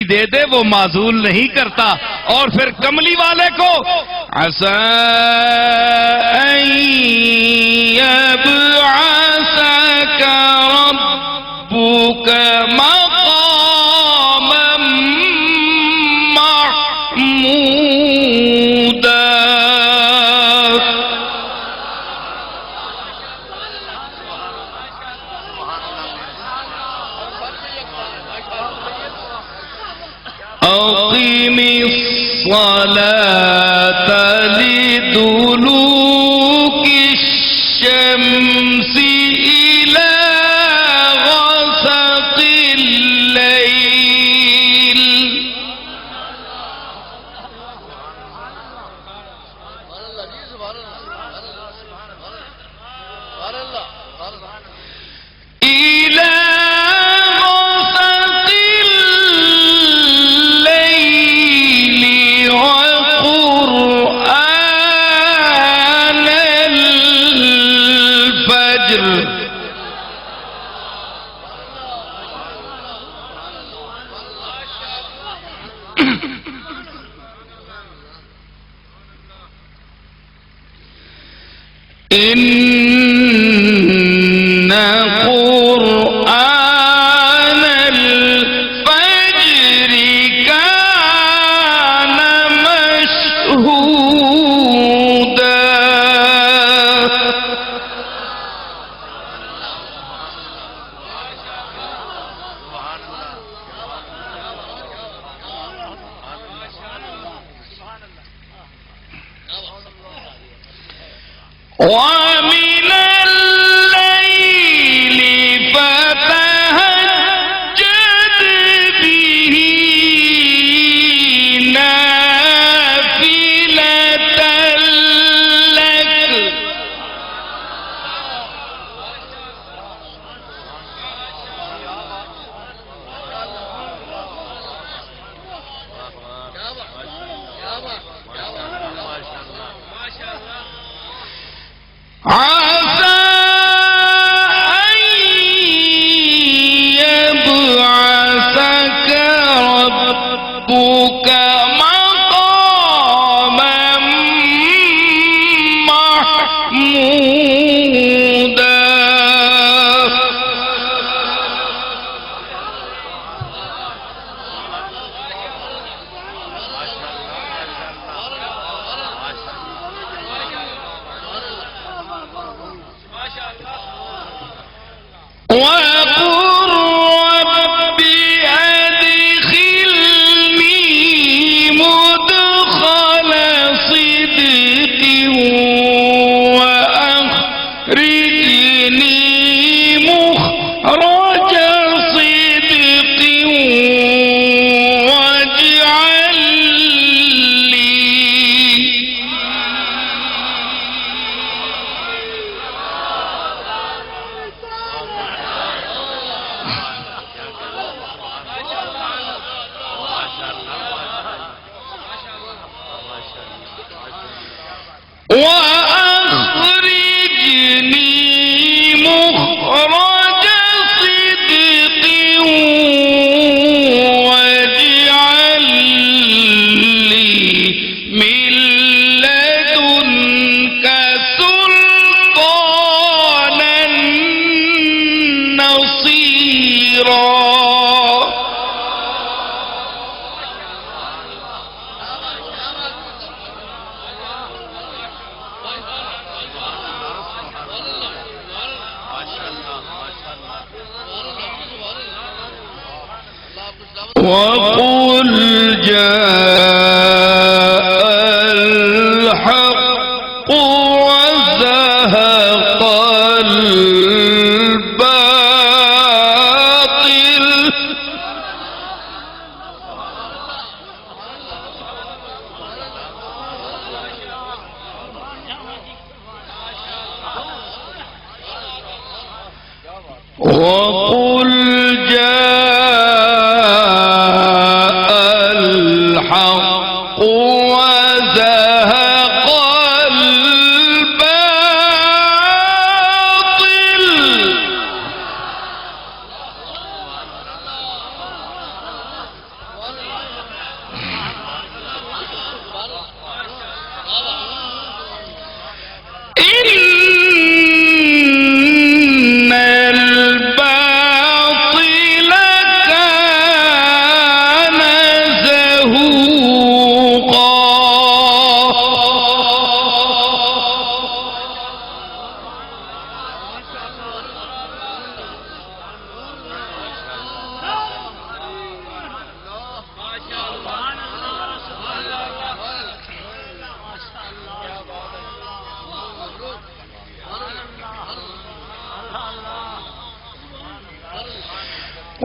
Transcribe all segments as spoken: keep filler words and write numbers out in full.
دے دے، وہ معزول نہیں کرتا۔ اور پھر کملی والے کو، عسیٰ ان یبعثک ربک مقاما محمودا۔ أقم الصلاة لدلوك الشمس إلى غسق الليل۔ إلى غسق الليل وقرآن الفجر۔ إن قرآن الفجر كان مشهودا۔ ومن الليل فتهجد به نافلة لك۔ عسى أن يبعثك ربك مقاما محمودا۔ وقل رب أدخلني مدخل صدق وأخرجني مخرج صدق واجعل لي وأخرجني مخرج صدق واجعل لي من لدنك سلطانا نصيرا۔ وقل جاء الحق وزهق الباطل۔ وقل جاء الحق وزهق الباطل۔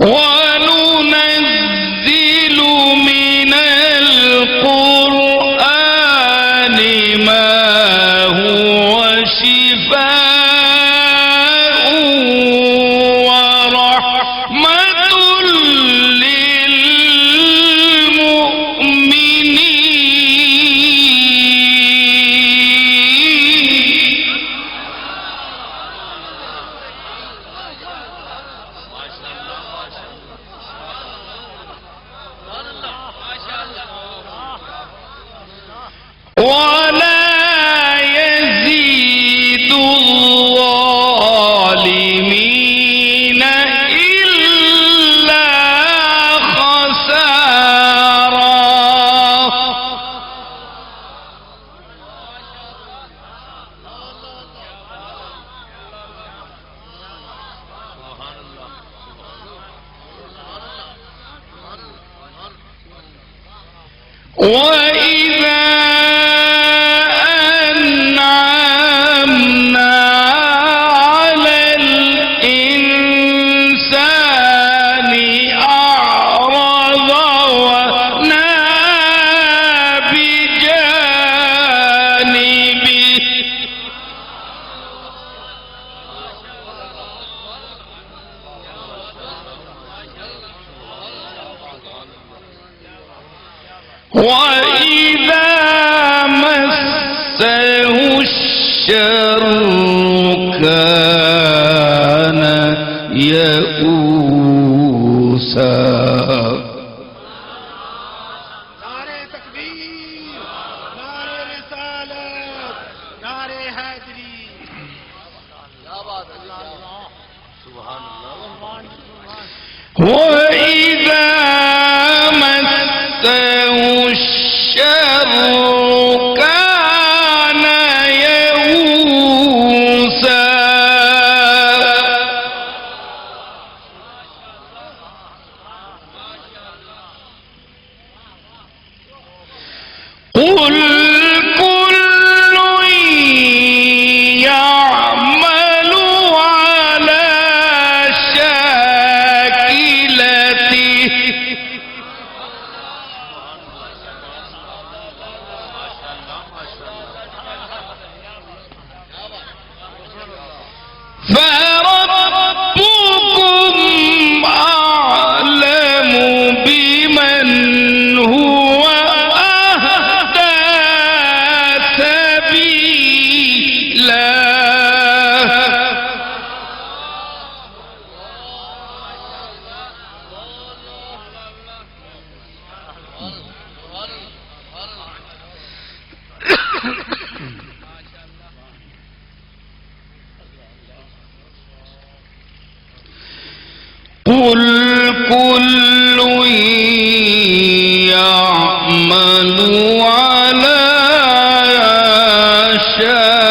وننزل من القرآن ما هو شفاء ورحمة للمؤمنين. ولا يزيد الظالمين إلا خسارا. وإذا أنعمنا على الإنسان أعرض ونأى بجانبه. وإذا مسه الشر كان يئوسا. نعرہ تکبیر، نعرہ رسالت، نعرہ حیدری۔ وإذا مسه الشر كان يئوسا. قل كل يعمل على شاكلته. فربكم أعلم بمن هو أهدى سبيلا. قل كل يعمل على شاكلته.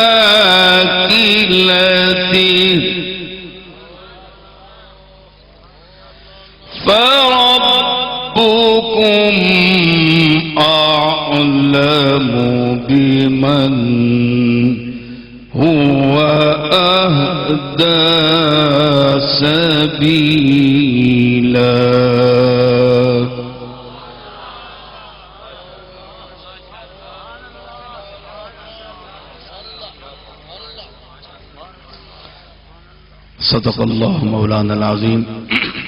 فربكم أعلم بمن هو أهدى سبيلا. صدق الله مولانا العظيم.